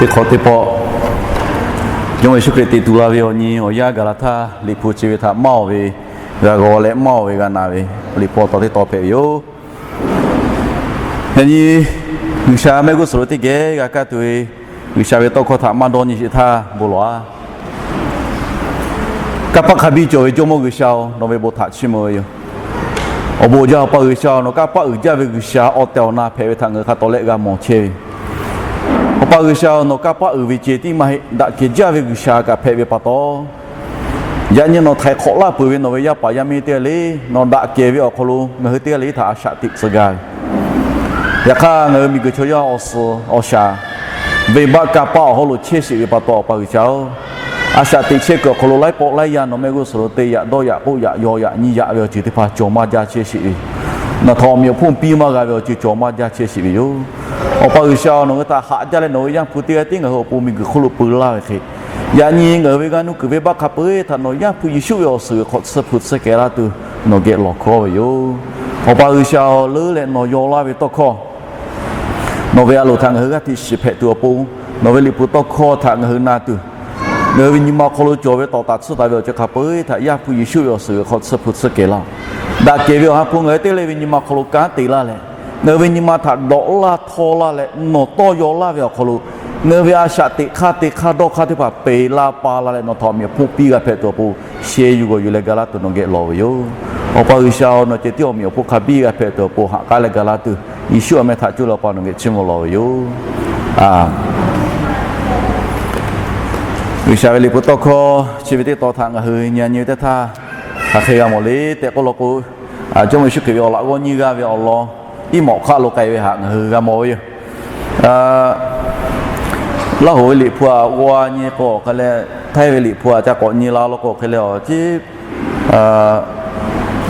Teˇ hk'awꞈ teˇ pawˆ, Jawˇmawˇ Yeˍsuˆ Hkriꞈ teꞈ tu la ve awˬ nyi awˬ yanˇ Gaˍlaˍhtaˆ liꞈ hpu chi ve htaꞈ maˇ awˬ ve g'a g'aw leh maˇ awˬ ve g'a na ve liꞈ hpu awˬ taw teˇ taw hpehꞈ ve yoˬ. Yaꞈ nyi G'uiˬsha mehˆ g'uˇ suhˍ lo teˇ geh g'a kaˇ tuˬ ve G'uiˬsha ve tawˇ hkawˇ htaꞈ maˇ dawˇ nyi sheˍ htaˇ bon lawˬ-a. Kanˇ paˆ hk'a biˇ cawˬ ve Jawˇmawˇ G'uiˬsha-oˬ, nawˬ ve bon htaꞈ chiˇ mvuh ve yoˬ. Awˬ bon jaˇ Awˬ pa G'uiˬsha-oˬ, nawˬ kanˇ paˆ uiˍ jaˇ ve G'uiˬsha awˬ tehˬ awˬ na hpehꞈ ve htaꞈ ngaˬ hui hk'a tawˍ lehˆ g'a mawˬ chehˇ ve. Awˬ pa G'uiˬsha-oˬ, nawˬ kanˇ paˆ uiˍ ve ceh tiˉ maˇ heˆ, daꞈ kehˬ jaˇ ve G'uiˬsha kaꞈ hpehꞈ ve pa taw, yaꞈ nyi nawˬ htaiˍ hk'awꞈ laˇ peuˬ ve nawˬ ve yaˇ paˍ yaˇ miˇ teˇ g'aˇ le, nawˬ daꞈ kehˬ ve awˬ hk'aw lo ngaˬ hui teˇ g'aˇ le htaꞈ a shaꞈ teꞈ tcuh gaˇ ve. Yaꞈ hk'aˇ, ngaˬ hui miˬguiˬ chaw yaˇ awˬ suhˍ awˬ shaˍ venˇbaˆ kanˇ paˆ awˬ hawˉ lo chehˇ sheˍ ve pa taw, Awˬ pa G'uiˬsha-oˬ, a shaꞈ teꞈ chehˇ kuiˬ awˬ hk'aw lo laiˉ pawˆ laiˉ yanˇ nawˬ mehˆ g'uˇ suhˍ lo te yaꞈ dawˇ yaꞈ k'oˆ yaꞈ yaw yaꞈ nyi yaꞈ ve awˬ ceuˬ teˇ hpaˍ cawˬ maˇ jaˇ chehˇ sheˍ ve, nawˬ htaꞈ awˬ meꞈ awˬ hponˇ piˇ maˇ g'a ve awˬ ceuˬ cawˬ maˇ jaˇ chehˇ sheˍ ve yoˬ. Awˬ pa G'uiˬsha-oˬ, nawˬ hui htaꞈ haꞈ jaˇ leh nawˬ ve Yaˇ hpu teˇ g'aˇ tiˉ ngaˬ hui awˬ pon miˬguiˬ hk'oˆ lo peu laˇ ve hk'e, yaꞈ nyi ngaˬ hui ve g'aˇ nuˇ kuiˬ venˇbaˆ hk'a peu-eˬ htaꞈ nawˬ Yaˇ hpu Yeˍsuˆ ve awˬ suhˍ g'uiˬ hk'awꞈ tsuhˇ hpu tsuhˇ kehˬ laˇ tuˬ nawˬ geh lawˬ hkawˇ ve yoˬ. Awˬ pa G'uiˬsha-oˬ, leuˉ leh nawˬ yaw laˇ ve tawˇ hkawˇ nawˬ ve a loˍ htaꞈ ngaˬ hui g'aˇ hteꞈ shiˍ hpehꞈ tuˬ awˬ pon, nawˬ ve liꞈ hpu tawˇ hkawˇ htaꞈ ngaˬ hui na tuˬ, ngaˬ hui ve nyi ma awˬ hk'aw lo cawˬ ve tawˍ taˍ tsuhˇ taˍ ve awˬ ceuˬ hk'a peu-eˬ htaꞈ Yaˇ hpu Yeˍsuˆ ve awˬ suhˍ g'uiˬ hk'awꞈ tsuhˇ hpu tsuhˇ kehˬ laˇ-oˬ. Daꞈ kehˬ ve awˬ ha hpu ngaˬ hui teˇ g'aˇ le ve nyi ma awˬ hk'aw lo kanˉ te laˇ leh, ngaˬ hui ve nyi ma htaꞈ dawꞈ laˇ htaw laˇ leh nawˬ tawˇ yaw laˇ ve awˬ hk'aw lo, ngaˬ hui ve a shaꞈ teꞈ hk'aˇ te hk'aˇ dawˇ hk'aˇ teˇ hpaˍ peˬ la pa la leh nawˬ htaꞈ awˬ meꞈ awˬ hponˇ piˇ g'a hpehꞈ tuˬ awˬ pon, sheh yuˬ g'awˬ yuˬ leh ga laˇ tuˬ nawˬ geh lawˬ ve yoˬ. Awˬ pa G'uiˬsha-oˬ, nawˬ ceh tiˉ awˬ meꞈ awˬ hponˇ hk'a biˇ g'a hpehꞈ tuˬ awˬ pon haꞈ k'aˉ leh ga laˇ tuˬ, Yeˍsuˆ awˬ meh htaꞈ cuˇ leh Awˬ pa nawˬ geh chiˇ mvuh lawˬ ve yoˬ. G'uiˬsha ve liꞈ hpu tawˇ hkawˇ chi ve teˇ taw htaꞈ ngaˬ hui nyi nyi ve teˇ htaˇ, hk'aˬ hk'e g'a mawˬ le tehꞈ k'oˆ law k'o, Jawˇmawˇ Yeˍsuˆ Hkriꞈ ve awˬ laꞈ g'awˇ nyiˇ g'aˇ ve awˬ lawn iˉ mawꞈ hk'aˆ lo k'ai ve htaꞈ ngaˬ hui g'a mawˬ ve yoˬ. Laˇ hoˍ ve liꞈ hpu aꞈ g'aw nyi k'o hk'e leh, Htaiˇ ve liꞈ hpu aꞈ ca k'awꞈ nyi la law k'o hk'e leh, awˬ ciˉ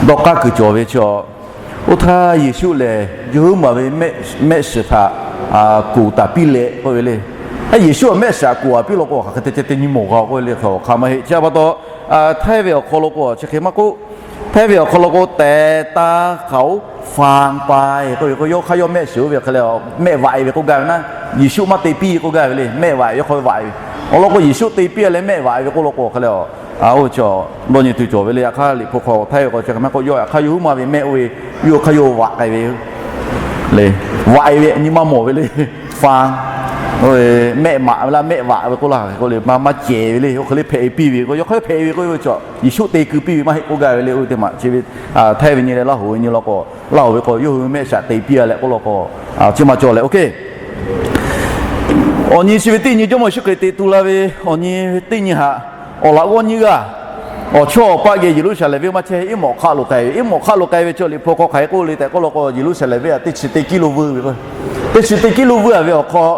dawˇ k'aˉ kuiˬ cawˬ ve chi, oˇ htaˇ Yeˍsuˆ lehˬ yawˇ huiˉ maˬ ve mehˆ shiˍ htaꞈ kuˬ taˍ piˇ leh k'oˆ ve le. Yeˍsuˆ awˬ mehˆ shiˍ htaꞈ kuˬ taˍ piˇ law k'o, hk'aˬ hk'e te ceh te nyi mawˬ g'a k'oˆ ve le, hk'aˬ hk'aˬ maˇ heˆ. Chi pa taw, Htaiˇ ve awˬ hk'aw lo k'o chi hk'e maˇ k'oˆ. Htaiˇ ve awˬ hk'aw lo k'o, tehˬ taˇ hkaoˍ fanˍ pai k'oˆ ve k'o, yawˇ hk'aˇ yawˇ mehˆ shiˍ oˇ ve hk'e leh mehˆ vaꞈ-e ve k'oˆ gaˇ ve naˉ, Yeˍsuˆ maˇ te piˇ k'oˆ gaˇ ve le. Mehˆ vaꞈ-e ve hk'aw vaꞈ-e ve awˬ lawn k'o, Yeˍsuˆ te piˇ leh mehˆ vaꞈ-e ve k'oˆ law k'o hk'e leh, a oˇ chi dawˇ nyi tuˬ cawˬ ve le. Yaꞈ hk'aˇ liꞈ hpu hk'aw Htaiˇ ve k'o chi hk'e maˇ k'oˆ, yawˇ yaꞈ hk'aˇ yawˇ huiˉ maˬ ve mehˆ oˇ ve, yawˇ hk'aˇ yawˇ vaꞈ k'ai ve le. Vaꞈ-e ve nyi ma mawˬ ve le. Fanˍ mehˆ maꞈ ve laˇ, mehˆ vaꞈ ve k'oˆ laˇ k'o le, maˇ cehˬ ve le. Oˇ hk'e le hpehꞈ-e piˇ ve k'o, yawˇ hk'aˇ hpehꞈ ve k'o, Yeˍsuˆ te keu piˇ ve maˇ heˆ k'oˆ gaˇ ve le. Oˇ ve teˇ maˬ chi ve Htaiˇ ve nyi leh Laˇ hoˍ ve nyi law k'o, Laˇ hoˍ ve k'o yawˇ hui mehˆ shiˍ te piˇ-a leh k'oˆ law k'o, chi maˇ cawˬ leh, OK. Awˬ nyi chi ve teˇ nyi Jawˇmawˇ Yeˍsuˆ Hkriꞈ teꞈ tu la ve awˬ nyi teˇ nyi htaꞈ awˬ laꞈ g'awˇ nyiˇ g'aˇ awˬ chawˇ awˬ paˆ geh Yeˍruˆsaˍlehnˍ venˇ maˇ chehˇ, iˉ mawꞈ hk'aˆ lo k'ai ve. Iˉ mawꞈ hk'aˆ lo k'ai ve chi liꞈ hpu hk'aw hk'aˬ hk'e k'oˆ le tehꞈ k'oˆ law k'o, Yeˍruˆsaˍlehnˍ venˇ htaꞈ teˇ chi teˇ kiˇ lo vuiˇ ve k'o, teˇ chi teˇ kiˇ lo vuiˇ-a ve awˬ hk'aw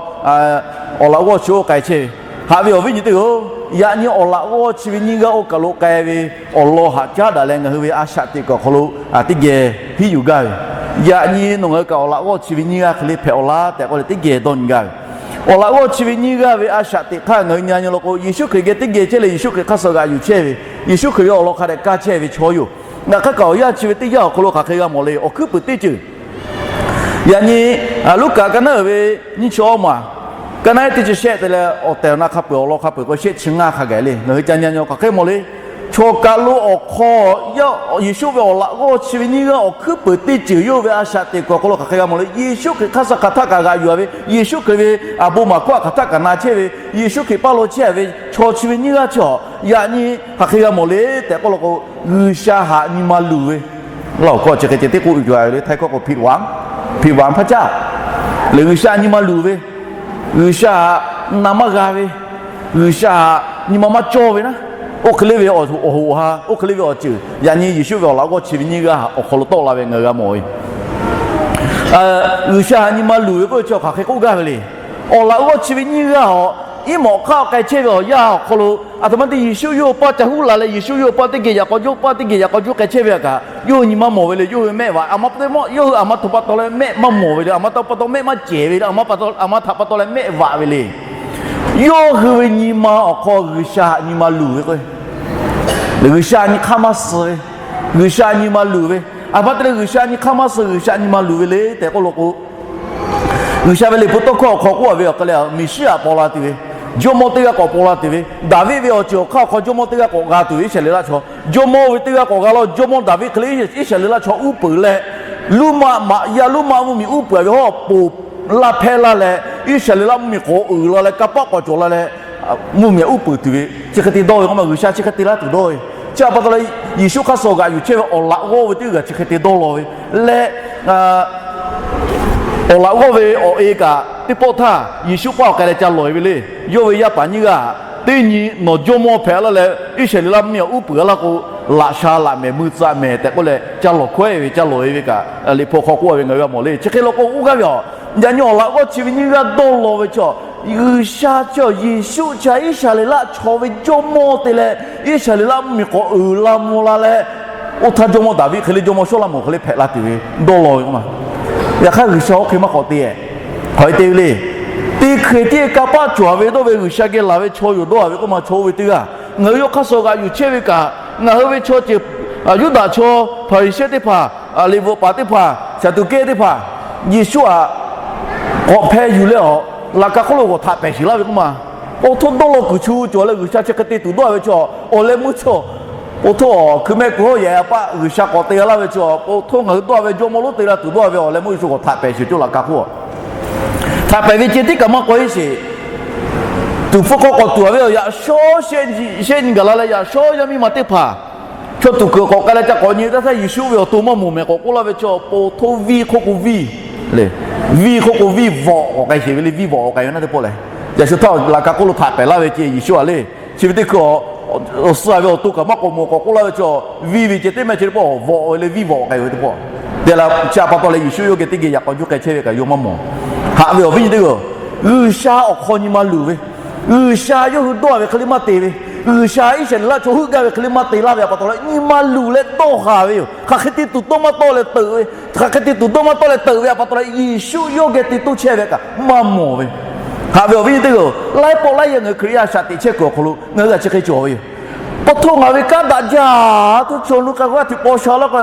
awˬ laꞈ g'awˇ chi oˇ k'ai chehˇ ve. Haꞈ ve awˬ viˉ nyi teˇ-oˬ, yaꞈ nyi awˬ laꞈ g'awˇ chi ve nyiˇ g'aˇ oˇ kaˬ lo k'ai ve awˬ lawn haꞈ caˉ daꞈ leh ngaˬ hui ve a shaꞈ teꞈ kuiˬ awˬ hk'aw lo teˇ geh hiˉ yuˬ gaˇ ve. Yaꞈ nyi nawˬ ngaˬ hui kaꞈ awˬ laꞈ g'awˇ chi ve nyiˇ g'aˇ hk'e le hpehꞈ-aw laˇ tehꞈ k'oˆ leh teˇ geh dawˇ nyi gaˇ ve. Awˬ laꞈ g'awˇ chi ve nyiˇ g'aˇ ve a shaꞈ teꞈ hk'aˇ ngaˬ hui nyi nyi law k'o, Yeˍsuˆ Hkriꞈ geh teˇ geh chehˇ leh Yeˍsuˆ Hkriꞈ hk'aˇ suh g'aꞈ yuˬ chehˇ ve, Yeˍsuˆ Hkriꞈ ve awˬ lawn hk'a dehꞈ kaˇ chehˇ ve chaw yoˬ. Ngaˬ hk'aˇ kaꞈ awˬ yanˇ chi ve teˇ yanˇ awˬ hk'aw lo hk'aˬ hk'e g'a mawˬ le, awˬ hkuiˉ peuˬ teˇ ceuˬ. Yaꞈ nyi Luˉkaꞈ ka naˉ uiˍ ve nyiˇ chi awˇ maˬ, ka naˉ ehˉ teˇ chi shehˆ te leh awˬ tehˬ awˬ na hk'a peuˬ awˬ lawn hk'a peuˬ k'o shehˆ chi ngaˇ hk'a gaˬ le. Ngaˬ hui ca nyi nyi k'awꞈ hk'e mawˬ le. Chaw kaˬ lo awˬ hk'aw Yeˍsuˆ ve awˬ laꞈ g'awˇ chi ve nyiˇ g'aˇ awˬ hkuiˉ peuˬ teˇ ceuˬ yawˇ ve a shaꞈ teꞈ kuiˬ awˬ hk'aw lo hk'aˬ hk'e g'a mawˬ le. Yeˍsuˆ Hkriꞈ hk'aˇ suh hk'aˬ htaˆ kaꞈ g'aꞈ yuˬ-a ve, Yeˍsuˆ Hkriꞈ ve bon maˍ hkawˇ htaꞈ hk'aˬ htaˆ kaꞈ na chehˇ ve, Yeˍsuˆ Hkriꞈ paˇ law chehˇ-a ve chaw chi ve nyiˇ g'aˇ chi, yaꞈ nyi hk'aˬ hk'e g'a mawˬ le tehꞈ k'oˆ law k'o, G'uiˬsha htaꞈ nyi ma luˬ ve, laˇ awˬ hkawˇ chi hk'e ceh teˇ k'oˆ yuˬ-a ve le. Htaiˇ hkawˇ k'oผิดหวัง, ผิดหวังพระเจ้า lehˬ, G'uiˬsha nyi ma luˬ ve, G'uiˬsha htaꞈ na maˇ g'a ve, G'uiˬsha htaꞈ nyi ma maˇ cawˇ ve naˉ, oˇ hk'e le ve awˬ hoꞈ ha, oˇ hk'e le ve awˬ ceuˬ yaꞈ nyi Yeˍsuˆ ve awˬ laꞈ g'awˇ chi ve nyiˇ g'aˇ awˬ hk'aw lo tawˆ la ve ngaˬ hui g'a mawˬ ve. G'uiˬsha htaꞈ nyi ma luˬ ve k'oˆ ve chi hk'aˬ hk'e k'oˆ gaˇ ve le. Awˬ laꞈ g'awˇ chi ve nyiˇ g'aˇ awˬ iˉ mawꞈ hk'aˆ k'ai chehˇ ve awˬ yanˇ awˬ hk'aw lo, aˬ htoꞈ ma te Yeˍsuˆ yawˇ hui paˇ ca huˉ la leh Yeˍsuˆ yawˇ hui paˇ teˇ geh yaꞈ k'aw juˇ, paˇ teˇ geh yaꞈ k'aw juˇ k'ai chehˇ ve htaꞈ kaꞈ yawˇ hui nyi ma mawˬ ve le. Yawˇ hui mehˆ vaꞈ, aˬ ma te mawˇ yawˇ hui aˬ ma htoꞈ pa taw leh mehˆ maˇ mawˬ ve le. Aˬ ma htaꞈ pa taw mehˆ maˇ cehˬ ve le. Aˬ ma htaꞈ pa taw leh mehˆ vaꞈ ve le. Yawˇ hui ve nyi ma awˬ hk'aw G'uiˬsha htaꞈ nyi ma luˬ ve k'o, G'uiˬsha nyi hk'aˇ maˇ suh ve, G'uiˬsha nyi ma luˬ ve, aˬ htoꞈ ma te leh G'uiˬsha nyi hk'aˇ maˇ suh, G'uiˬsha nyi ma luˬ ve le tehꞈ k'oˆ law k'o, G'uiˬsha ve liꞈ hpu tawˇ hkawˇ awˬ hk'aw k'oˆ a ve awˬ hk'e leh, Meˍsiˉyaꞈ paw la tuˬ ve, Jawˇmawˇ teˇ g'aˇ k'awꞈ paw la tuˬ ve, Daˍviˆ ve awˬ ceuˬ awˬ hk'aˇ awˬ hk'aw Jawˇmawˇ teˇ g'aˇ k'awꞈ g'a tuˬ ve Iˉsaˍreˍlaˆ chaw, Jawˇmawˇ ve teˇ g'aˇ k'awꞈ g'a law, Jawˇmawˇ Daˍviˆ hk'e leh Iˉsaˍreˍlaˆ chaw uˉ peunˍ leh, Luˇmaꞈ maꞈ yaˇ Luˇmaꞈ mvuhˇmiˬ uˉ peunˍ ve hawˉ ponˬ laˇ hpehˇ laˇ leh, Iˉsaˍreˍlaˆ mvuhˇmiˬ k'awꞈ uiˍ la leh kanˇ paˆ k'awꞈ cawˬ la leh, mvuhˇmiˬ uˉ peunˍ tuˬ ve chi hk'e te dawˇ ve k'oˆ ma. G'uiˬsha chi hk'e te laˇ tuˬ dawˇ ve, chi htaꞈ pa taw leh Yeˍsuˆ hk'aˇ suh g'aꞈ yuˬ chehˇ ve awˬ laꞈ g'awˇ ve teˇ g'aˇ chi hk'e te dawˇ law ve leh, awˬ laꞈ g'awˇ ve awˬ e kaꞈ teˇ pawˆ htaˇ Yeˍsuˆ paˇ awˬ k'ai leh ca lawˬ e ve le. Yawˇ ve yaˇ paˍ nyiˇ g'aˇ, teˇ nyi nawˬ Jawˇmawˇ hpehꞈ laˇ leh Iˉsaˍreˍlaˆ mvuhˇmiˬ uˉ peunˍ laˇ k'o, laꞈ sha laꞈ mehˍ mui tcuh mehˍ tehꞈ k'oˆ leh ca lawˬ hkawehˇ ve, ca lawˬ e ve kaꞈ liꞈ hpu hk'aw k'oˆ a ve ngaˬ hui g'a mawˬ le. Chi hk'e law k'o, oˇ g'aˇ ve a, yaꞈ nyi awˬ laꞈ g'awˇ chi ve nyiˇ g'aˇ dawˇ law ve chaw, G'uiˬsha chi Yeˍsuˆ chi Iˉsaˍreˍlaˆ chaw ve Jawˇmawˇ te leh, Iˉsaˍreˍlaˆ mvuhˇmiˬ k'awꞈ uiˍ la mvuh la leh, oˇ htaˇ Jawˇmawˇ Daˍviˆ hk'e leh Jawˇmawˇ Sawˉlaꞈmonˍ hk'e leh hpehꞈ la tuˬ ve dawˇ law ve k'oˆ ma. Yaꞈ hk'aˇ G'uiˬsha oˇ hk'e maˇ k'awꞈ te e, hk'aˬ hk'e te ve le. Teˇ hkui tiˉ kanˇ paˆ cawˬ ve dawˇ ve G'uiˬsha geh laˬ ve chaw yoˬ dawˇ ve k'oˆ ma. Chaw oˇ ve teˇ g'aˇ ngaˬ hui yawˇ hk'aˇ suh g'aꞈ yuˬ chehˇ ve kaꞈ, ngaˬ hui ve chaw ceuˬ, Yuˇdaꞈ chaw, Hpaˍriˍsehˇ teˇ hpaˍ, Liꞈ bvuhꞈ paˍ teˇ hpaˍ, Saˍduˆkehˇ teˇ hpaˍ, Yeˍsuˆ htaꞈ k'awꞈ hpeh yuˬ leh awˬ laꞈ ka hk'oˆ lo k'awꞈ htaꞈ pehˍ shiˍ laˇ ve k'oˆ ma. Awˬ htoˇ dawˇ law kuiˬ chu cawˬ leh G'uiˬsha chi hk'e te tuˬ dawˇ ve chaw, awˬ leh meuˇ chaw, awˬ htoˇ awˬ hkui mehˆ kuiˬ hawˉ yehˬ a paˆ G'uiˬsha k'awꞈ te g'a laˇ ve chaw, awˬ htoˇ ngaˬ hui dawˇ ve Jawˇmawˇ lonˉ te la tuˬ dawˇ ve awˬ leh meuˇ Yeˍsuˆ k'awꞈ htaꞈ pehˍ shiˍ cawˇ laꞈ ka hk'oˆ htaꞈ pehˍ ve ceh tiˉ kaꞈ maˇ k'awꞈ heˆ sheˍ. Tuˍ hpfuh hk'aw k'awꞈ tuˬ a ve awˬ yaꞈ shawˉ shehˆ nyi gaˬ la leh, yaꞈ shawˉ yaˇ miˇ ma teˇ hpaˍ chaw tuˬ kuiˬ k'awꞈ k'ai leh ca k'awꞈ nyi taˇ htaˇ, Yeˍsuˆ ve awˬ to maˇ mawˬ mehˍ k'awꞈ k'oˆ laˇ ve chaw, awˬ htoˇ viˇ hk'oˆ k'o viˇ le, viˇ hk'oˆ k'o viˇ vawꞈ k'awꞈ k'ai sheˍ ve le. Viˇ vawꞈ k'awꞈ k'ai ve naˇ teˇ pawˆ lehˬ, yaꞈ shu htaˇ laꞈ ka hk'oˆ lo htaꞈ pehˍ laˇ ve ceh Yeˍsuˆ a le. Chi ve teˇ hkui awˬ suh a ve awˬ to kaꞈ maˇ k'awꞈ mawˬ k'awꞈ k'oˆ laˇ ve chaw, viˇ ve ceh teˇ mehˆ chi teˇ pawˆ vawꞈ ve le, viˇ vawꞈ k'ai ve teˇ pawˆ. Te la chi htaꞈ pa taw leh Yeˍsuˆ yawˇ geh teˇ geh yaꞈ k'aw juˇ k'ai chehˇ ve kaꞈ yawˇ maˇ mawˬ. Haꞈ ve awˬ viˉ nyi teˇ g'aˇ, G'uiˬsha awˬ hk'aw nyi ma luˬ ve, G'uiˬsha yawˇ hui dawˇ ve hk'e le maˇ te ve, G'uiˬsha Iˉsaˍreˍlaˆ chaw heuˆ gaˇ ve hk'e le maˇ te laˇ ve htaꞈ pa taw leh nyi ma luˬ leh dawˇ haˍ ve yoˬ. Hk'aˬ hk'e te tuˬ dawˇ maˇ tawˆ leh teuꞈ ve, hk'aˬ hk'e te tuˬ dawˇ maˇ tawˆ leh teuꞈ ve htaꞈ pa taw leh Yeˍsuˆ yawˇ geh te toˇ chehˇ ve kaꞈ maˇ mawˬ ve. Haꞈ ve awˬ viˉ nyi teˇ g'aˇ, laiˉ pawˆ laiˉ yaˇ ngaˬ hui Hkriꞈ yaˇ shaꞈ teꞈ chehˇ kuiˬ awˬ hk'aw lo ngaˬ hui g'a chi hk'e cawˬ ve yoˬ. Pa htoˇ ngaˬ ve kanˉ daꞈ jaˇ, htawˇ chaw nu k'a g'aˇ htiꞈ paw sha laˇ k'o,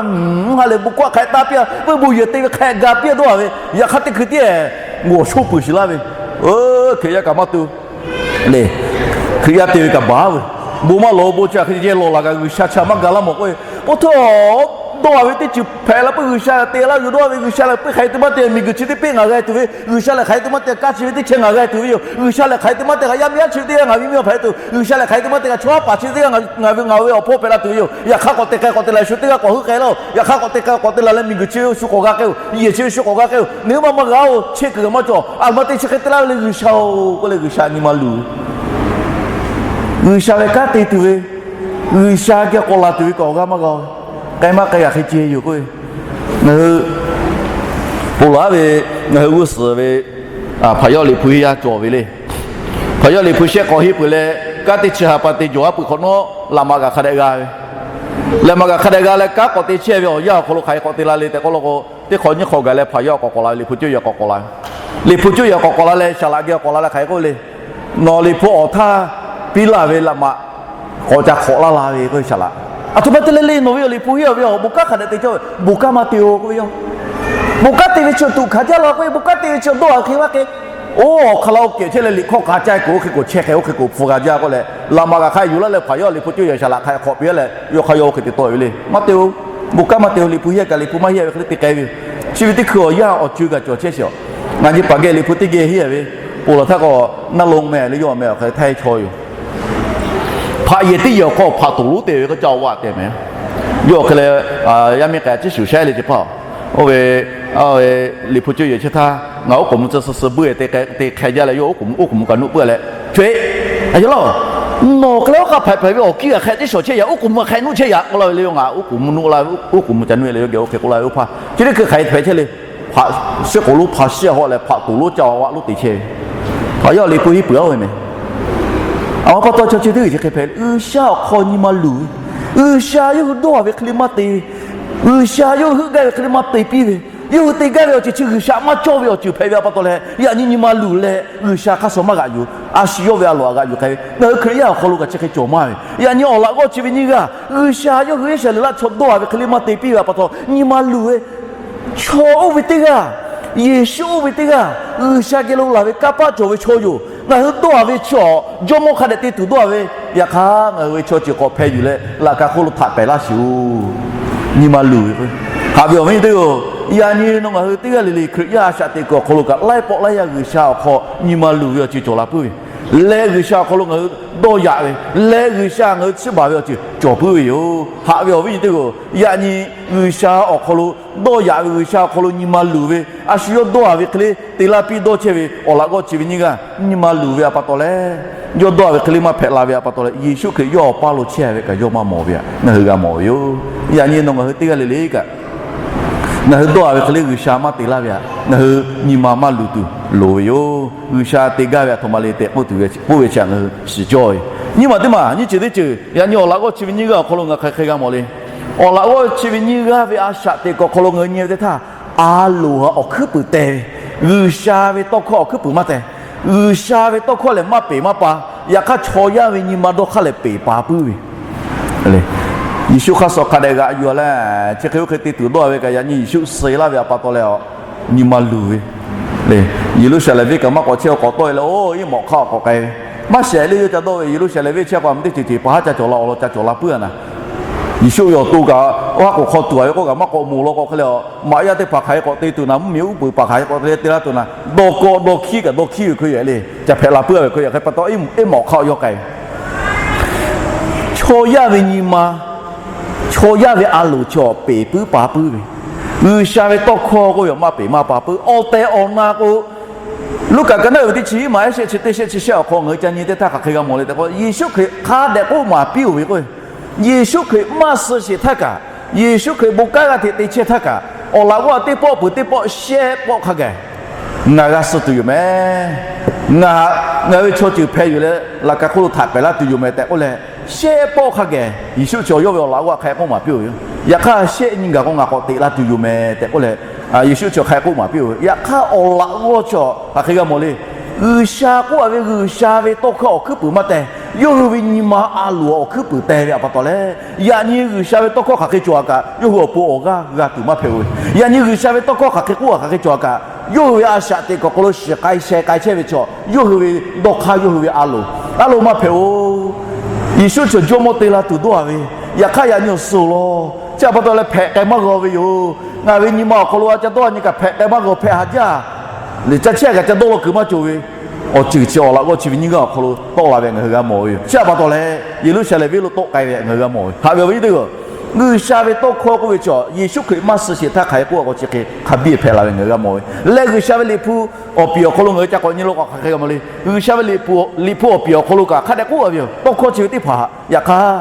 ha lehˬ bon hkawˇ hk'aˬ htaˇ piˇ a, peuˇ bon yehˬ te ve hk'a gaˬ piˇ a dawˇ a ve, yaꞈ hk'aˇ teˇ hkui tiˉ g'awˬ shoˇ peuˬ sheˍ laˇ ve, Hkriꞈ yaˇ kaꞈ maˇ te le. Hkriꞈ yaˇ te ve kaꞈ baˬ ve, bon maˇ lawˬ bon chi hk'e ceh lawˬ laˬ kaꞈ G'uiˬsha chi maˇ ga laˇ mawˬ k'oˆ ve, pa htoˇ dawˇ a ve teˇ ceuˬ hpehꞈ la peuˬ G'uiˬsha te laˇ yoˬ dawˇ ve. G'uiˬsha lehˬ peuˬ hk'aˬ hk'e te maˇ te miˬguiˬ chi teˇ peˆ ngaˬ g'a tuˬ ve, G'uiˬsha lehˬ hk'aˬ hk'e te maˇ te kaˇ chi ve teˇ chehˇ ngaˬ g'a tuˬ ve yoˬ. G'uiˬsha lehˬ hk'aˬ hk'e te maˇ te kaꞈ yaˇ miˇ haˉ chi ve teˇ g'aˇ ngaˬ ve miˇ ma hpehꞈ tuˬ, G'uiˬsha lehˬ hk'aˬ hk'e te maˇ te kaꞈ chaw haˉ paˍ chi ve teˇ g'aˇ ngaˬ ve ngaˬ ve awˬ hpawˇ hpehꞈ la tuˬ ve yoˬ. Yaꞈ hk'aˇ k'awꞈ te k'ai k'awꞈ te la shu teˇ g'aˇ k'awꞈ heuˆ k'ai laˇ-oˬ. Yaꞈ hk'aˇ k'awꞈ te k'ai k'awꞈ te la leh miˬguiˬ chi ve shu k'awꞈ g'a k'ai-oˬ, yehˬ chi ve shu k'awꞈ g'a k'ai-oˬ, nawˬ hui maˇ maˇ g'a-oˬ, chehˇ kuiˬ kaꞈ maˇ cawˬ. A maˇ te chi hk'e te laˇ ve le G'uiˬsha-oˬ k'oˆ leh G'uiˬsha nyi ma luˬ ve, G'uiˬsha ve kanˉ te tuˬ ve, G'uiˬsha geh k'awꞈ laˬ tuˬ ve kaꞈ awˬ g'aˇ maˇ g'a-oˬ. K'ai maˇ k'ai g'a hk'e ceh yoˬ k'oˆ ve, ngaˬ hui ponˬ laˬ ve, ngaˬ hui g'uˇ suhˍ ve Hpaˍ Yawˇ Liꞈ hpu henˇ yaˇ cawˬ ve le. Hpaˍ Yawˇ Liꞈ hpu shehˆ k'awꞈ henˇ peuˬ leh, kanˉ teˇ chi ha pa te jawˬ aˉ peuˬ hk'awꞈ nawˉ laꞈ maꞈ kaꞈ hk'a dehꞈ g'a ve, laꞈ maꞈ kaꞈ hk'a dehꞈ g'a leh kanˉ k'awꞈ te chehˇ ve awˬ yanˇ awˬ hk'aw lo hk'aˬ hk'e k'awꞈ te la le tehꞈ k'oˆ law k'o, teˇ hk'awꞈ nyiˇ hk'awꞈ gaˬ leh Hpaˍ Yawˇ k'awꞈ k'awꞈ la ve, Liꞈ hpu cawˇ yehˬ k'awꞈ k'awꞈ la ve. Liꞈ hpu cawˇ yehˬ k'awꞈ k'awꞈ la leh saˍ laꞈ geh k'awꞈ la leh hk'aˬ hk'e k'oˆ le, nawˬ liꞈ hpu awˬ htaˇ piˇ laˇ ve laꞈ maꞈ k'awꞈ ca hk'awꞈ laˇ la ve k'oˆ ve saˍ laꞈ. Aˬ htoꞈ ma te leh le nawˬ ve awˬ liꞈ hpu henˇ a ve awˬ bon kanˉ hk'a dehꞈ te cawˇ ve, bon kanˉ maˇ te-oˬ k'oˆ ve yoˬ. Bon kanˉ te ve chi tuꞈ hkanˍ jaˇ la k'oˆ ve, bon kanˉ te ve chi dawˇ haˍ hk'e maˇ hk'e. Oˇ awˬ hk'aˇ la oˇ kehˬ chehˇ leh liꞈ hkawˇ k'a caˇ k'o, oˇ hk'e k'o chehˇ hk'e, oˇ hk'e k'o hpu g'a jaˇ k'oˆ leh, laꞈ maꞈ kaꞈ hk'a yuˬ laˇ leh Hpaˍ Yawˇ Liꞈ hpu cawˇ yehˬ saˍ laꞈ hk'a hk'awꞈ piˇ leh, yawˇ hk'aˇ yawˇ oˇ hk'e te tawˆ ve le. Maˇ te-oˬ. Bon kanˉ maˇ te-oˬ. Liꞈ hpu henˇ kaꞈ liꞈ hpu maˇ henˇ ve hk'e le te k'ai ve yoˬ. Chi ve teˇ hkui awˬ yanˇ awˬ ceuˬ kaꞈ cawˬ chehˇ sheˍ. Ngaˬ nyi paˍ geh liꞈ hpu teˇ geh henˇ ve, ponˬ laˬ htaˇ k'o, naˇ lo meh le yawˇ meh awˬ hk'e htaˇ heˆ chaw yoˬ. Hpaꞈ yehˬ teˇ yehˬ awˬ hk'aw hpaꞈ toˍ lonˉ te ve k'o ca awˬ vaꞈ tehꞈ meh. Yawˇ awˬ hk'e leh, yaˇ miˇ k'ai ciˉ shuˍ shaiˉ le ce hpaˇ. Oˇ ve, Liꞈ hpu cawˇ yehˬ chehˇ htaˇ ngaˬ oˉ k'oˍ mvuh tcuh suh suh buiˇ te hk'e te hk'e jaˇ leh yawˇ oˉ k'oˍ mvuh ka nuˆ puiˉ leh, co-e, a yaˇ laˇ-oˬ, nawˬ hk'e leh oˇ hk'aˇ hpehꞈ hpehꞈ ve awˬ kiˇ g'aꞈ hk'e ciˉ shawˍ chehˇ yaꞈ, oˉ k'oˍ mvuh hk'e nuˆ chehˇ yaꞈ k'oˆ laˇ ve le. Yaˇ ngaˬ oˉ k'oˍ mvuh nuˆ la ve, oˉ k'oˍ mvuh ca nuˆ e leh yawˇ geh oˇ hk'e k'oˆ laˇ ve, oˇ hpaˇ chi teˇ hkui hk'aˬ hk'e hpehꞈ chehˇ le. Hpaꞈ, suhˉ k'oˍ lonˉ hpaꞈ shiˉ a hawˆ leh hpaꞈ toˍ lonˉ ca awˬ vaꞈ lonˉ te chehˇ ve. Hpaꞈ Yawˇ Liꞈ hpu henˇ peuˬ a ve meh. Awˬ pa taw chaw chi teˇ g'uiˬ chi hk'e hpehꞈ, G'uiˬsha awˬ hk'aw nyi ma luˬ ve, G'uiˬsha yawˇ hui dawˇ haˍ ve hk'e le maˇ te ve, G'uiˬsha yawˇ hui heuˆ gaˇ ve hk'e le maˇ te piˇ ve, yawˇ hui te gaˇ ve awˬ ceuˬ chi G'uiˬsha maˇ cawˇ ve awˬ ceuˬ hpehꞈ ve awˬ pa taw leh, yaꞈ nyi nyi ma luˬ leh G'uiˬsha hk'aˇ suh maˇ g'aꞈ yuˬ, a shu yawˇ ve a loˍ a g'aꞈ yuˬ k'ai ve. Ngaˬ hui Hkriꞈ yaˇ awˬ hk'aw lo kaꞈ chi hk'e cawˬ maˇ ve, yaꞈ nyi awˬ laꞈ g'awˇ chi ve nyiˇ g'aˇ G'uiˬsha yawˇ hui Iˉsaˍreˍlaˆ chaw dawˇ haˍ ve hk'e le maˇ te piˇ ve awˬ pa taw nyi ma luˬ ve, chaw oˇ ve teˇ g'aˇ Yeˍsuˆ oˇ ve teˇ g'aˇ G'uiˬsha geh lo laˬ ve kanˇ paˆ cawˬ ve chaw yoˬ. Ngaˬ hui dawˇ-a ve chi awˬ jawˇmawˇ hk'a dehꞈ te tuˬ dawˇ-a ve, yaꞈ hk'aˇ ngaˬ hui ve chaw ceuˬ k'awꞈ hpeh yuˬ leh laꞈ ka hk'oˆ lo htaꞈ pehˍ laˇ sheˍ-oˬ. Nyi ma luˬ ve k'o, haꞈ ve awˬ viˉ nyi teˇ-oˬ, yaꞈ nyi nawˬ ngaˬ hui teˇ g'aˇ le le Hkriꞈ yaˇ a shaꞈ teꞈ kuiˬ awˬ hk'aw lo kaꞈ laiˉ pawˆ laiˉ yaˇ G'uiˬsha awˬ hk'aw nyi ma luˬ ve awˬ ceuˬ cawˬ la puiˉ ve, leh G'uiˬsha awˬ hk'aw lo ngaˬ hui dawˇ yaꞈ ve, leh G'uiˬsha ngaˬ hui chiˇ baˬ ve awˬ ceuˬ cawˬ puiˉ ve yoˬ. Haꞈ ve awˬ viˉ nyi teˇ-oˬ, yaꞈ nyi G'uiˬsha awˬ hk'aw lo dawˇ yaꞈ ve, G'uiˬsha awˬ hk'aw lo nyi ma luˬ ve, a shu yawˇ dawˇ-a ve hk'e le te laˇ piˇ dawˇ chehˇ ve awˬ laꞈ g'awˇ chi ve nyiˇ g'aˇ nyi ma luˬ ve a pa taw leh, yawˇ dawˇ-a ve hk'e le maˇ hpehꞈ la ve a pa taw leh, Yeˍsuˆ Hkriꞈ yawˇ awˬ paˇ lo chehˇ ve kaꞈ yawˇ maˇ mawˬ ve htaꞈ ngaˬ hui g'a mawˬ ve yoˬ. Yaꞈ nyi nawˬ ngaˬ hui teˇ g'aˇ le le kaꞈ ngaˬ hui dawˇ-a ve hk'e le G'uiˬsha maˇ te laˇ ve htaꞈ ngaˬ hui nyi ma maˇ luˬ tuˬ loˍ ve yoˬ. G'uiˬsha te gaˇ ve htaꞈ htoꞈ ma le tehꞈ k'oˆ tuˬ ve, k'oˆ ve chi htaꞈ ngaˬ hui shiˍ cawˇ ve. Nyiˇ maˬ teˇ maˬ nyiˇ ceuˬ teˇ ceuˬ yaꞈ nyi awˬ laꞈ g'awˇ chi ve nyiˇ g'aˇ awˬ hk'aw lo ngaˬ hk'aˬ hk'e g'a mawˬ le. Awˬ laꞈ g'awˇ chi ve nyiˇ g'aˇ ve a shaꞈ teꞈ kuiˬ awˬ hk'aw lo ngaˬ hui nyi ve teˇ htaˇ, a loˍ htaꞈ awˬ hkuiˉ puiˍ teh ve, G'uiˬsha ve tawˇ hkawˇ awˬ hkuiˉ puiˍ maˇ teh. G'uiˬsha ve tawˇ hkawˇ lehˬ maˇ peˬ maˇ pa, yaꞈ hk'aˇ chaw yaˇ ve nyi ma dawˇ hk'aˇ lehˬ peˬ pa puiˉ ve. Yeˍsuˆ hk'aˇ suh hk'a dehꞈ g'aꞈ yuˬ-a leh, chi hk'e oˇ hk'e te tuˬ dawˇ ve kaꞈ yaꞈ nyi Yeˍsuˆ suh-e laˇ ve a pa taw leh, nyi ma luˬ ve le. Yeˍruˆsaˍlehnˍ venˇ kaꞈ maˇ k'awꞈ chehˇ, k'awꞈ tawˆ-e leh, oˇ iˉ mawꞈ hk'aˆ awˬ k'awꞈ k'ai ve, maˇ shehˍ le yawˇ ca dawˇ ve. Yeˍruˆsaˍlehnˍ venˇ chehˇ k'o a meuˇ teˇ ceuˬ ceuˬ pa haˉ ca cawˬ la, awˬ lawn ca cawˬ la puiˉ-a naˍ. Yeˍsuˆ ve awˬ to kaꞈ oˇ haˉ k'oˍ hk'aw tuˬ-a ve k'oˆ kaꞈ maˇ k'awꞈ moˍ law k'o hk'e le, maꞈ yaˇ teˇ hpaˍ hk'aˬ hk'e k'awꞈ te tuˬ naˍ, mvuhˇ miˬ uˉ peunˍ hpaˍ hk'aˬ hk'e k'awꞈ te te laˇ tuˬ naˍ, dawˇ kawˆ dawˇ hkiˉ kaꞈ dawˇ hkiˉ ve hk'e yoˬ le. Ca hpehꞈ la puiˉ-a ve hk'e yoˬ. Hk'e pa taw iˉ mawꞈ hk'aˆ awˬ yawˇ k'ai ve Chaw yaˇ ve nyi ma, chaw yaˇ ve a loˍ chaw peˬ puiˉ pa puiˉ ve, G'uiˬsha ve tawˇ hkawˇ k'oˆ ve maˇ peˬ maˇ pa puiˉ. Awˬ tehˬ awˬ na k'o, Luˉkaꞈ ka naˉ uiˍ ve teˇ chi hiˉ maˬ ehˉ shehˆ chi teˇ shehˆ chi shehˆ awˬ hk'aw ngaˬ hui ca nyi teˇ htaˇ hk'aˬ hk'e g'a mawˬ le tehꞈ k'o, Yeˍsuˆ Hkriꞈ hk'a dehꞈ k'oˆ maˍ piˇ-oˬ ve k'o, Yeˍsuˆ Hkriꞈ maˇ suh sheˍ htaˇ kaꞈ, Yeˍsuˆ Hkriꞈ bon kanˉ g'aˇ hteꞈ te chehˇ htaˇ kaꞈ, awˬ laꞈ g'awˇ teˇ pawˆ peuˬ teˇ pawˆ shehˆ pawˆ hk'a gaˬ ngaˬ g'a suh tuˬ yoˬ meh. Ngaˬ, ngaˬ ve chaw ceuˬ hpeh yuˬ leh laꞈ ka hk'oˆ lo htaꞈ pehˍ laˇ tuˬ yoˬ meh tehꞈ k'oˆ leh, shehˆ pawˆ hk'a gaˬ Yeˍsuˆ chi yawˇ ve awˬ laꞈ g'awˇ hk'a hk'e k'oˆ maˍ piˇ-oˬ ve. Yaꞈ hk'aˇ shehˆ nyi gaˬ k'o ngaˬ k'awꞈ teꞈ la tuˬ yoˬ meh tehꞈ k'oˆ leh, Yeˍsuˆ chi hk'a hk'e k'oˆ maˍ piˇ-oˬ ve. Yaꞈ hk'aˇ awˬ laꞈ g'awˇ chi hk'aˬ hk'e g'a mawˬ le. G'uiˬsha k'oˆ-a ve G'uiˬsha ve tawˇ hkawˇ awˬ hkuiˉ puiˍ maˇ teh. Yawˇ hui ve nyi ma a loˍ awˬ hkuiˉ puiˍ teh ve a pa taw leh, yaꞈ nyi G'uiˬsha ve tawˇ hkawˇ hk'aˬ hk'e cawˬ-a kaꞈ yawˇ hui awˬ pon awˬ g'aˇ g'a tuˬ maˇ hpehꞈ-oˬ ve. Yaꞈ nyi G'uiˬsha ve tawˇ hkawˇ hk'aˬ hk'e k'oˆ-a hk'aˬ hk'e cawˬ-a kaꞈ, yawˇ hui ve a shaꞈ teꞈ kuiˬ awˬ hk'aw lo shiˍ k'ai sheh k'ai chehˇ ve chaw, yawˇ hui ve dawˇ hk'aˇ yawˇ hui ve a loˍ, a loˍ maˇ hpehꞈ-oˬ. Yeˍsuˆ chi jawˇmawˇ te la tuˬ dawˇ-a ve, yaꞈ hk'aˇ yaꞈ nyi awˬ suhˍ law, chi a pa taw leh hpehꞈ k'ai maˇ g'a ve yoˬ. Ngaˬ ve nyi ma awˬ hk'aw lo a ca dawˇ nyi kaꞈ hpehꞈ k'ai maˇ g'a, hpehꞈ haꞈ jaˇ. Liꞈ ca chehˇ kaꞈ ca dawˇ law kuiˬ maˇ cawˬ ve awˬ ceuˬ chi awˬ laꞈ g'awˇ chi ve nyiˇ g'aˇ awˬ hk'aw lo tawˆ la ve ngaˬ hui g'a mawˬ ve yoˬ. Chi a pa taw leh Yeˍruˆsaˍlehnˍ venˇ lo tawˆ k'ai ve ngaˬ hui g'a mawˬ ve. Haꞈ ve awˬ viˉ nyi teˇ g'aˇ, G'uiˬsha ve tawˇ hkawˇ k'oˆ ve chi Yeˍsuˆ Hkriꞈ maˇ suh sheˍ htaˇ hk'aˬ hk'e k'oˆ-a k'o chi hk'e hk'a biˇ hpehꞈ la ve ngaˬ hui g'a mawˬ ve. Leh G'uiˬsha ve Liꞈ hpu awˬ piˍ awˬ hk'aw lo ngaˬ hui ca k'awꞈ nyi lo k'o hk'aˬ hk'e g'a mawˬ le. G'uiˬsha ve Liꞈ hpu, Liꞈ hpu awˬ piˍ awˬ hk'aw lo kaꞈ hk'a dehꞈ k'oˆ-a ve yoˬ. Tawˇ hkawˇ chi ve teˇ hpaˍ yaꞈ hk'aˇ,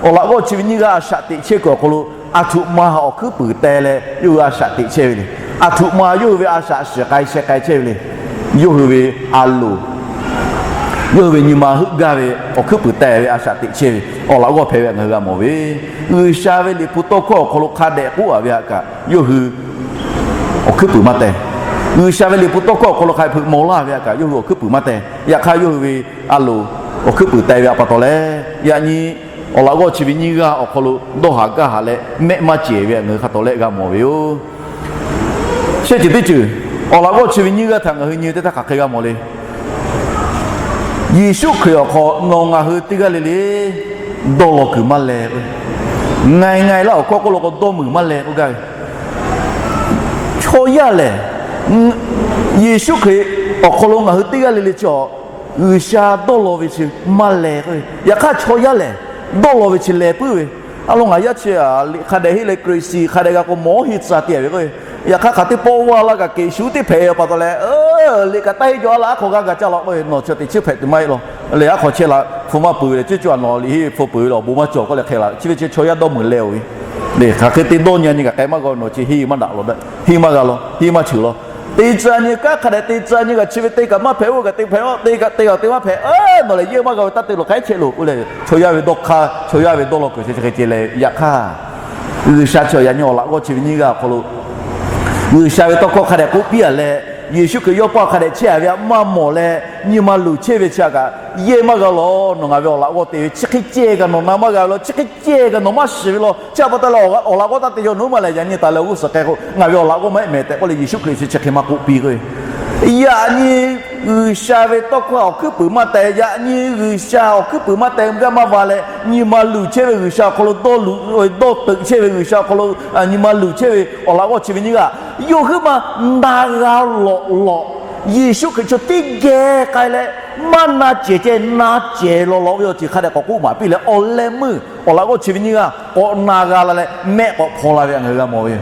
awˬ laꞈ g'awˇ chi ve nyiˇ g'aˇ a shaꞈ teꞈ chehˇ kuiˬ awˬ hk'aw lo, aˬ htoꞈ ma awˬ hkuiˉ puiˍ teh leh yawˇ hui a shaꞈ teꞈ chehˇ ve le. Aˬ htoꞈ ma yawˇ hui ve a shaꞈ shiˍ k'ai sheh k'ai chehˇ ve le. Yawˇ hui ve a loˍ, yawˇ hui ve nyi ma heuˆ gaˇ ve awˬ hkuiˉ puiˍ teh ve a shaꞈ teꞈ chehˇ ve awˬ laꞈ g'awˇ hpehꞈ ve ngaˬ hui g'a mawˬ ve. G'uiˬsha ve Liꞈ hpu tawˇ hkawˇ awˬ hk'aw lo hk'a dehꞈ k'oˆ-a ve htaꞈ kaꞈ yawˇ hui awˬ hkuiˉ puiˍ maˇ teh. G'uiˬsha ve Liꞈ hpu tawˇ hkawˇ awˬ hk'aw lo hk'a hpeuꞈ maw laˇ ve htaꞈ kaꞈ yawˇ hui awˬ hkuiˉ puiˍ maˇ teh. Yaꞈ hk'aˇ yawˇ hui ve a loˍ awˬ hkuiˉ puiˍ teh ve a pa taw leh, yaꞈ nyi awˬ laꞈ g'awˇ chi ve nyiˇ g'aˇ awˬ hk'aw lo dawˇ haˍ gaˇ haˍ leh mehˆ maˇ cehˬ ve htaꞈ ngaˬ hui hk'a tawˍ leh g'a mawˬ ve yoˬ. Shehˆ ceuˬ teˇ ceuˬ, awˬ laꞈ g'awˇ chi ve nyiˇ g'aˇ htaꞈ ngaˬ hui nyi teˇ htaˇ hk'aˬ hk'e g'a mawˬ le. Yeˍsuˆ Hkriꞈ awˬ hk'aw nawˬ ngaˬ hui teˇ g'aˇ le le dawˇ law kuiˬ maˇ leh k'o, ngai ngai laˇ awˬ hkawˇ k'oˆ lo k'o dawˇ meuˬ maˇ leh k'oˆ gaˇ ve. Chaw yaˇ lehˬ, Yeˍsuˆ Hkriꞈ awˬ hk'aw lo ngaˬ hui teˇ g'aˇ le le chi awˬ G'uiˬsha dawˇ law ve chi maˇ leh k'o, yaꞈ hk'aˇ chaw yaˇ lehˬ dawˇ law ve chi leh puiˉ ve. A lo ngaˬ yaˇ chi liꞈ hk'a dehꞈ heˆ leh Hkriꞈ shiˍ hk'a dehꞈ g'a k'o mawˬ heˆ tcuh te ve k'o, yaꞈ hk'aˇ hk'aˬ teˇ pawˆ vaˇ laˇ kaꞈ keꞈ shu teˇ hpehꞈ a pa taw leh, liꞈ kaꞈ taˇ heˆ jaw a laˇ, aˉ hk'aw g'aˇ g'a caˇ law k'o, nawˬ chi teꞈ chiˉ hpehꞈ tuˬ maˇ heˆ law. Leh aˉ hk'aw chehˇ la hpu maˇ peuˬ ve leh, cuˇ cuˇ a nawˬ liꞈ heˆ hpu peuˬ ve lawˬ bon maˇ cawˬ k'oˆ leh hk'e la chi ve chi chaw yaˇ dawˇ meuˬ leh-oˬ ve. Leh hk'aˬ hk'e te dawˇ nyi nyi kaꞈ k'ai maˇ g'a, nawˬ chi heˆ maˇ daꞈ law, heˆ maˇ g'a law, heˆ maˇ cheuˬ law. Te tcuh nyi kaꞈ hk'a dehꞈ te tcuh nyi kaꞈ chi ve te kaꞈ maˇ hpehꞈ, oˇ kaꞈ te hpehꞈ, te kaꞈ te kaꞈ te maˇ hpehꞈ, nawˬ lehˬ yehˇ maˇ g'a ve taˇ te loˬ, hk'aˬ hk'e chehˇ loˬ k'oˆ leh, chaw yaˇ ve dawˇ hk'aˇ, chaw yaˇ ve dawˇ law kuiˬ chi hk'e ce leh yaꞈ hk'aˇ, G'uiˬsha chi yaꞈ nyi awˬ laꞈ g'awˇ chi ve nyiˇ g'aˇ awˬ hk'aw lo G'uiˬsha ve tawˇ hkawˇ hk'a dehꞈ k'oˆ piˇ-a leh, Yeˍsuˆ Hkriꞈ yawˇ paˇ hk'a dehꞈ chehˇ a ve a maˇ mawˬ leh, nyi ma luˬ chehˇ ve chi a kaꞈ, yehˇ maˇ g'a lawˬ. Nawˬ ngaˬ ve awˬ laꞈ g'awˇ te ve chi hk'e ceh kaꞈ nawˬ na maˇ g'a ve law, chi hk'e ceh kaꞈ nawˬ maˇ shiˍ ve law. Chi a pa taw leh awˬ laꞈ g'awˇ taˇ te yaw nawˉ maˇ lehˬ, yaꞈ nyi taˍ leh awˬ g'uˇ suhˍ k'ai k'o, ngaˬ ve awˬ laꞈ g'awˇ maˇ heˆ mehˍ tehꞈ k'oˆ leh Yeˍsuˆ Hkriꞈ chi chi hk'e maˇ k'oˆ piˇ k'o, yaꞈ nyi G'uiˬsha ve tawˇ hkawˇ awˬ hkuiˉ puiˍ maˇ teh, yaꞈ nyi G'uiˬsha awˬ hkuiˉ puiˍ maˇ teh g'aˇ maˇ va leh, nyi ma luˬ chehˇ ve G'uiˬsha awˬ hk'aw lo dawˇ luꞈ, dawˇ teuꞈ chehˇ ve G'uiˬsha awˬ hk'aw lo, nyi ma luˬ chehˇ ve awˬ laꞈ g'awˇ chi ve nyiˇ g'aˇ, yawˇ huiˉ maˇ na g'a lawꞈ lawꞈ, Yeˍsuˆ Hkriꞈ chaw teˇ geh k'ai leh, maˇ na cehˬ ceh na cehˬ lawꞈ lawꞈ ve awˬ ceuˬ hk'a dehꞈ k'awꞈ k'oˆ maˍ piˇ leh, awˬ leh meuˇ awˬ laꞈ g'awˇ chi ve nyiˇ g'aˇ k'awꞈ na g'a la leh, mehˆ k'awꞈ hpaw la ve htaꞈ ngaˬ hui g'a mawˬ ve yoˬ.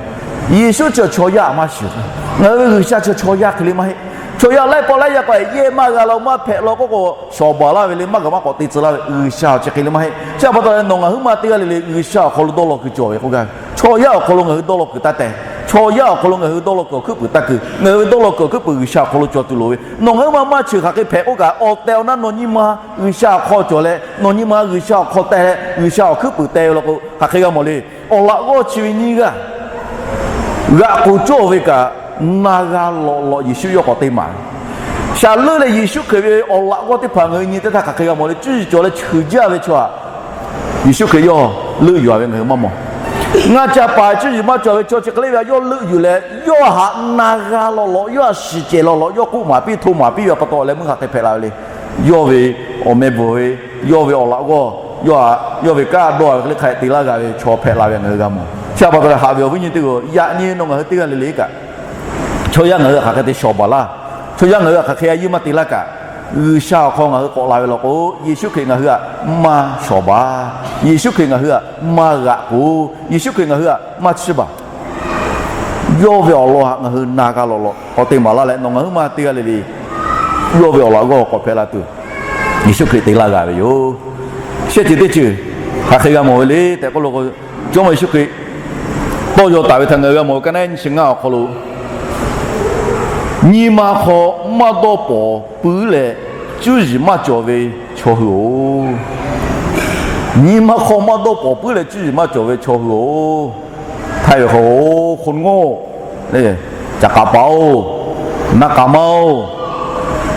Yeˍsuˆ chi chaw yaˇ maˇ shuˍ. Ngaˬ hui ve G'uiˬsha chi chaw yaˇ hk'e le maˇ heˆ. Chaw yaˇ laiˉ pawˆ laiˉ yaˇ k'o, yehˇ maˇ g'a la maˇ hpehꞈ law k'oˆ k'o, shawˍ baˬ laˇ ve le, maˇ g'a maˇ k'awꞈ te tcuh laˇ ve G'uiˬsha chi hk'e le maˇ heˆ. Chi a pa taw leh nawˬ ngaˬ huiˉ maˇ teˇ g'aˇ le le G'uiˬsha awˬ hk'aw lo dawˇ law kuiˬ cawˬ ve k'oˆ gaˇ ve, chaw yaˇ awˬ hk'aw lo ngaˬ hui dawˇ law kuiˬ taˇ teh. Chaw yaˇ awˬ hk'aw lo ngaˬ hui dawˇ law kuiˬ awˬ hkuiˉ puiˍ taˇ keu. Ngaˬ hui ve dawˇ law kuiˬ awˬ hkuiˉ puiˍ G'uiˬsha awˬ hk'aw lo cawˬ tuˬ loˍ ve. Nawˬ ngaˬ huiˉ maˇ maˇ cheuˬ hk'aˬ hk'e hpehꞈ k'oˆ kaꞈ, awˬ tehˬ awˬ na nawˬ nyi ma G'uiˬsha awˬ hk'aw cawˬ leh, nawˬ nyi ma G'uiˬsha awˬ hk'aw teh leh G'uiˬsha awˬ hkuiˉ puiˍ teh ve law k'o, hk'aˬ hk'e g'a mawˬ le. Awˬ laꞈ g'awˇ chi ve nyiˇ g'aˇ g'aꞈ k'oˬ cawˇ ve kaꞈ, na g'a lawꞈ lawꞈ Yeˍsuˆ yawˇ k'awꞈ te maˍ ve. Shaˍ leuˆ leh Yeˍsuˆ Hkriꞈ ve awˬ laꞈ g'awˇ teˇ hpaˍ ngaˬ hui nyi teˇ htaˇ hk'aˬ hk'e g'a mawˬ le. Cuˇ yiˍ cawˬ leh cheuˬ jaˇ ve chaw htaꞈ Yeˍsuˆ Hkriꞈ yawˇ leuˆ yuˬ a ve ngaˬ hui maˇ mawˬ. Ngaˇ ca paˍ cuˇ yiˍ maˇ cawˬ ve chaw chi hk'e le ve htaꞈ yawˇ leuˆ yuˬ leh, yawˇ htaꞈ na g'a lawꞈ lawꞈ, yawˇ htaꞈ shiˍ cehˬ lawꞈ lawꞈ, yawˇ k'oˆ maˍ piˇ hto maˍ piˇ ve a pa taw awˬ leh meuˇ hk'aˬ hk'e hpehꞈ la ve le. Yawˇ ve awˬ meh bvuhˬ ve, yawˇ ve awˬ laꞈ g'awˇ, yawˇ htaꞈ yawˇ ve kanˉ dawˇ ve hk'e le hk'a dehꞈ te laˇ g'a ve chaw hpehꞈ la ve htaꞈ ngaˬ hui g'a mawˬ. Chi a pa taw leh haꞈ ve awˬ viˉ nyi teˇ g'aˇ, yaꞈ nyi nawˬ ngaˬ hui teˇ g'aˇ le le kaꞈ, chaw yaˇ ngaˬ hui htaꞈ hk'aˬ hk'e te shawˍ baˬ laˇ, chaw yaˇ ngaˬ hui htaꞈ hk'aˬ hk'e a yiˇ maˇ te laˇ kaꞈ, G'uiˬsha awˬ hk'aw ngaˬ hui k'awꞈ la ve law k'o, Yeˍsuˆ Hkriꞈ ngaˬ hui htaꞈ maˇ shawˍ baˬ. Yeˍsuˆ Hkriꞈ ngaˬ hui htaꞈ maˇ g'aꞈ k'oˬ. Yeˍsuˆ Hkriꞈ ngaˬ hui htaꞈ maˇ chiˇ baˬ. Yawˇ ve awˬ lawn htaꞈ ngaˬ hui na g'a lawꞈ lawꞈ k'awꞈ te maˍ laˇ leh, nawˬ ngaˬ huiˉ maˇ teˇ g'aˇ le le yawˇ ve awˬ laꞈ g'awˇ k'awꞈ hpehꞈ la tuˬ, Yeˍsuˆ Hkriꞈ te laˇ g'a ve yoˬ. Shehˆ ceuˬ teˇ ceuˬ hk'aˬ hk'e g'a mawˬ ve le tehꞈ k'oˆ lo k'o, Jawˇmawˇ Yeˍsuˆ Hkriꞈ tawˇ yaw taˍ ve htaꞈ ngaˬ hui g'a mawˬ ve ka naˉ nyi chi ngaˇ awˬ hk'aw lo, nyi ma hk'aw maˇ dawˇ pawˍ puiˉ leh cuˇ yiˍ maˇ cawˬ ve chaw hui-oˬ. Nyi ma hk'aw maˇ dawˇ pawˍ puiˉ leh cuˇ yiˍ maˇ cawˬ ve chaw hui-oˬ. Htaiˍ ve hk'aw, hk'aw nawˉ, caˍ k'aˍ paˍ-oˬ, naˇ k'aˍ maˇ-oˬ,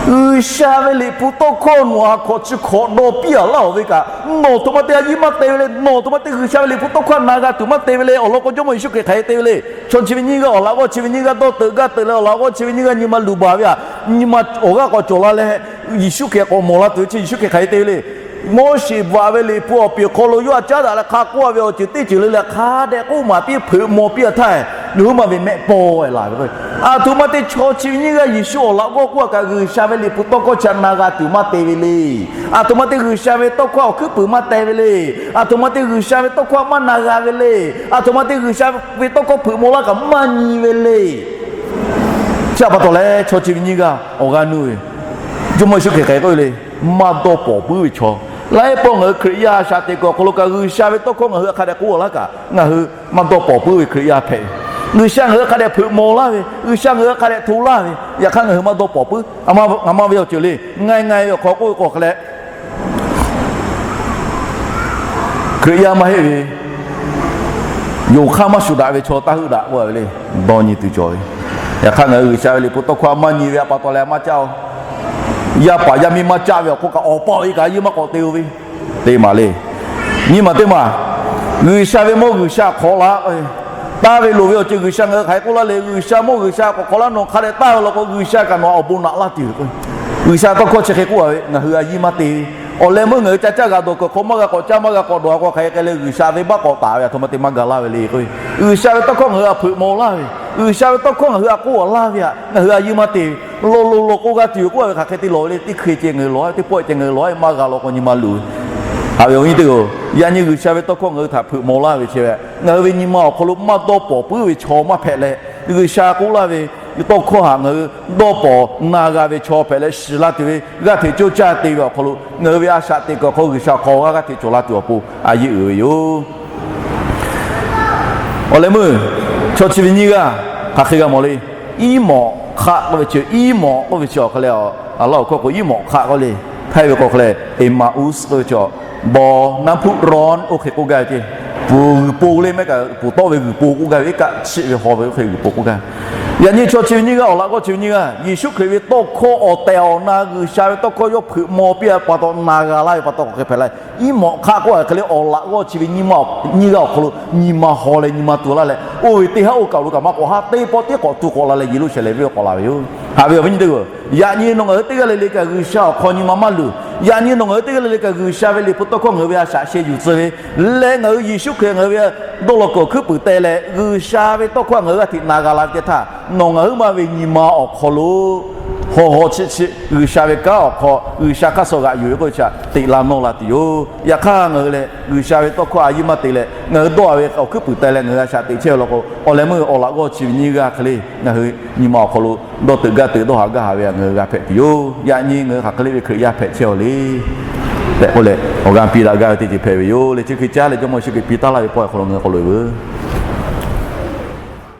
G'uiˬsha ve Liꞈ hpu tawˇ hkawˇ nawˬ htaꞈ hkawꞈ chi hkawꞈ dawˇ piˇ-a laˇ-oˬ ve kaꞈ, nawˬ htoꞈ ma te a yiˇ maˇ te ve le. Nawˬ htoꞈ ma te G'uiˬsha ve Liꞈ hpu tawˇ hkawˇ htaꞈ na g'a tuˬ maˇ te ve le. Awˬ lawn k'o, Jawˇmawˇ Yeˍsuˆ Hkriꞈ hk'aˬ hk'e te ve le. Chaw chi ve nyiˇ g'aˇ awˬ laꞈ g'awˇ chi ve nyiˇ g'aˇ dawˇ teuꞈ gaˇ teuꞈ leh awˬ laꞈ g'awˇ chi ve nyiˇ g'aˇ nyi ma luˬ baˬ ve htaꞈ, nyi ma awˬ g'aˇ k'awꞈ cawˬ la leh, Yeˍsuˆ Hkriꞈ k'awꞈ mawˬ la tuˬ ve chi Yeˍsuˆ Hkriꞈ hk'aˬ hk'e te ve le. Moˉseˍ bvuhꞈ ve Liꞈ hpu awˬ pehˍ awˬ hk'aw lo yawˇ htaꞈ caˉ daꞈ leh hk'a k'oˆ-a ve awˬ ceuˬ teˇ ceuˬ le leh hk'a dehꞈ k'oˆ maˍ piˇ hpeuꞈ maw piˇ-a htaˇ, nawˬ huiˉ maˬ ve mehˆ paw-e laˬ ve k'o, aˬ htoꞈ ma te chaw chi ve nyiˇ g'aˇ Yeˍsuˆ awˬ laꞈ g'awˇ k'oˆ-a kaꞈ, G'uiˬsha ve Liꞈ hpu tawˇ hkawˇ chi htaꞈ na g'a tuˬ maˇ te ve le. Aˬ htoꞈ ma te G'uiˬsha ve tawˇ hkawˇ awˬ hkuiˉ puiˍ maˇ te ve le. Aˬ htoꞈ ma te G'uiˬsha ve tawˇ hkawˇ maˇ na g'a ve le. Aˬ htoꞈ ma te G'uiˬsha ve tawˇ hkawˇ hpeuꞈ maw laˇ kaꞈ maˇ nyi ve le. Chi a pa taw leh chaw chi ve nyiˇ g'aˇ awˬ g'aˇ nuˇ ve, Jawˇmawˇ Yeˍsuˆ Hkriꞈ hk'aˬ hk'e k'oˆ ve le. Maˇ dawˇ pawˍ puiˉ ve chaw, laiˉ pawˆ ngaˬ hui Hkriꞈ yaˇ shaꞈ teꞈ kuiˬ awˬ hk'aw lo kaꞈ G'uiˬsha ve tawˇ hkawˇ ngaˬ hui hk'a dehꞈ k'oˆ-a laˇ kaꞈ, ngaˬ hui maˇ dawˇ pawˍ puiˉ ve Hkriꞈ yaˇ hpehꞈ ve. G'uiˬsha ngaˬ hui hk'a dehꞈ hpeuꞈ maw laˇ ve, G'uiˬsha ngaˬ hui hk'a dehꞈ hto laˇ ve, yaꞈ hk'aˇ ngaˬ hui maˇ dawˇ pawˍ puiˉ. Aˬ ma ve awˬ ceuˬ le, nga e nga e ve awˬ hk'aw k'oˆ ve k'o hk'a leh, Hkriꞈ yaˇ maˇ heˆ ve yonˍ hk'aˇ maˇ shuˍ daꞈ ve chaw taˇ heuˆ daꞈ k'oˆ ve le. Dawˇ nyi tuˬ cawˬ ve. Yaꞈ hk'aˇ ngaˬ hui G'uiˬsha ve Liꞈ hpu tawˇ hkawˇ maˇ nyi ve a pa taw leh maˇ caˇ-oˬ. Yaˇ paˍ yaˇ miˇ maˇ caˇ ve awˬ hk'oˆ kaꞈ awˬ pa awˬ e kaꞈ a yiˇ maˇ k'awꞈ te-o ve, te maˍ le. Nyi maˬ teˇ maˬ, G'uiˬsha ve mawˇ G'uiˬsha hk'awꞈ la, taˇ ve loˍ ve awˬ ceuˬ G'uiˬsha ngaˬ hui hk'aˬ hk'e k'oˆ laˇ le. G'uiˬsha mawˇ G'uiˬsha k'awꞈ hk'awꞈ laˇ, nawˬ hk'a dehꞈ taˇ ve law k'o, G'uiˬsha kaꞈ nawˬ awˬ bon naꞈ laˇ tuˬ ve k'o, G'uiˬsha tawˇ hkawˇ chi hk'e k'oˆ-a ve, ngaˬ hui a yiˇ maˇ te ve. Awˬ leh meuˇ ngaˬ hui ca caˇ g'a dawˬ kuiˬ hk'aw maˇ g'a k'awꞈ caˇ maˇ g'a k'awꞈ dawˬ a k'o, hk'aˬ hk'e k'ai leh G'uiˬsha venˇbaˆ k'awꞈ taˍ ve aˬ htoꞈ ma te maˇ ga laˇ ve le k'o, G'uiˬsha ve tawˇ hkawˇ ngaˬ hui a hpeuꞈ maw laˇ ve, G'uiˬsha ve tawˇ hkawˇ ngaˬ hui a k'oˆ a laˇ ve htaꞈ ngaˬ hui a yiˇ maˇ te ve. Lawˬ loˬ lawˬ k'oˆ g'a tuˬ yoˬ k'oˆ ve hk'aˬ hk'e te lawˬ ve le. Teˇ hkui ceh ngaˬ hui lawˬ-a ve, teˇ pawˆ ceh ngaˬ hui lawˬ-a ve, maˇ g'a law k'o nyi ma luˬ ve. Haꞈ ve awˬ viˉ teˇ hpaˍ-oˬ, yaꞈ nyi G'uiˬsha ve tawˇ hkawˇ ngaˬ hui htaꞈ hpeuꞈ maw laˇ ve chi ve, ngaˬ hui ve nyi ma awˬ hk'aw lo maˇ dawˇ pawˍ puiˉ ve chaw maˇ hpehꞈ leh, G'uiˬsha k'oˆ laˇ ve tawˇ hkawˇ htaꞈ ngaˬ hui dawˇ pawˍ na g'a ve chaw hpehꞈ leh, shiˍ la tuˬ ve g'aˇ hteꞈ coˇ caˇ te ve awˬ hk'aw lo ngaˬ hui ve a shaꞈ teꞈ kuiˬ awˬ hk'aw G'uiˬsha hk'aw g'aˇ g'aˇ hteꞈ cawˬ la tuˬ awˬ pon a yeˇ uiˍ ve yoˬ. Awˬ leh meuˇ chaw chi ve nyiˇ g'aˇ hk'aˬ hk'e g'a mawˬ le. Iˉ mawꞈ hk'aˆ k'oˆ ve chi, iˉ mawꞈ k'oˆ ve chi awˬ hk'aw leh, a laˇ awˬ hkawˇ k'o iˉ mawꞈ hk'aˆ k'oˆ le. Htaiˇ ve k'o hk'aw leh Eˍmaˍuˆ k'oˆ ve chi, baw naˉ hpuˆ rawˉ oˇ hk'e k'oˆ gaˇ ve ceˇ. Pfuhˍ g'uiˬ po le mehˉ kaꞈ, pfuhˍ tawˆ ve g'uiˬ po k'oˆ gaˇ ve, iˉ kaˆ chiˆ ve haw ve oˇ hk'e g'uiˬ po k'oˆ gaˇ ve. Yaꞈ nyi chaw chi ve nyiˇ g'aˇ, awˬ laꞈ g'awˇ chi ve nyiˇ g'aˇ, Yeˍsuˆ Hkriꞈ ve tawˇ hkawˇ awˬ tehˬ awˬ na G'uiˬsha ve tawˇ hkawˇ yawˇ hpeuꞈ maw piˇ-a pa taw na g'a laˇ ve pa taw k'awꞈ hk'e hpehꞈ la. Iˉ mawꞈ hk'aˆ k'oˆ-a hk'e le, awˬ laꞈ g'awˇ chi ve nyiˇ g'aˇ awˬ hk'aw lo nyi ma haw leh nyi ma tu laˇ leh, oˇ ve teˇ haˉ oˇ kaˬ lo kaꞈ maˇ k'awꞈ haˉ, teˇ pawˆ tiˉ k'awꞈ tu k'awꞈ la leh Yeˍruˆsaˍlehnˍ venˇ k'awꞈ la ve yoˬ. Haꞈ ve awˬ viˉ nyi teˇ hpaˍ-oˬ, yaꞈ nyi nawˬ ngaˬ hui teˇ g'aˇ le le kaꞈ G'uiˬsha awˬ hk'aw nyi ma maˇ luˬ. Yaꞈ nyi nawˬ ngaˬ hui teˇ g'aˇ le le kaꞈ G'uiˬsha ve liꞈ hpu tawˇ hkawˇ ngaˬ hui ve a shaꞈ sheh yuˬ tcuh ve leh, ngaˬ hui Yeˍsuˆ Hkriꞈ ngaˬ hui ve dawˇ law kuiˬ awˬ hkuiˉ puiˍ teh leh G'uiˬsha ve tawˇ hkawˇ ngaˬ hui g'aˇ hteꞈ na g'a la ve teˇ htaˇ, nawˬ ngaˬ huiˉ ma ve nyi ma awˬ hk'aw lo haw haw chiˆ chiˆ G'uiˬsha ve kanˉ awˬ hk'aw G'uiˬsha hk'aˇ suh g'aꞈ yuˬ ve k'oˆ ve chi htaꞈ teꞈ la nawˇ la tuˬ yoˬ. Yaꞈ hk'aˇ ngaˬ hui lehˬ G'uiˬsha ve tawˇ hkawˇ a yiˇ maˇ te leh ngaˬ hui dawˇ-a ve awˬ hkuiˉ puiˍ teh leh ngaˬ hui a shaꞈ teꞈ chehˇ ve law k'o, awˬ leh meuˇ awˬ laꞈ g'awˇ chi ve nyiˇ g'aˇ hk'e le ngaˬ hui nyi ma awˬ hk'aw lo dawˇ teuꞈ gaˇ teuꞈ dawˇ haꞈ gaˇ haꞈ ve htaꞈ ngaˬ hui g'a hpehꞈ tuˬ yoˬ. Yaꞈ nyi ngaˬ hui hk'aˬ hk'e le ve Hkriꞈ yaˇ hpehꞈ chehˇ-aw le tehꞈ k'oˆ leh, awˬ g'aˇ piˇ daꞈ gaˇ ve teˇ ceuˬ hpehꞈ ve yoˬ. Leh chi hk'e caˉ leh Jawˇmawˇ Yeˍsuˆ Hkriꞈ piˇ taˉ laˇ ve pawehˇ awˬ hk'aw lo ngaˬ hui k'awꞈ loꞈ-e veuˬ.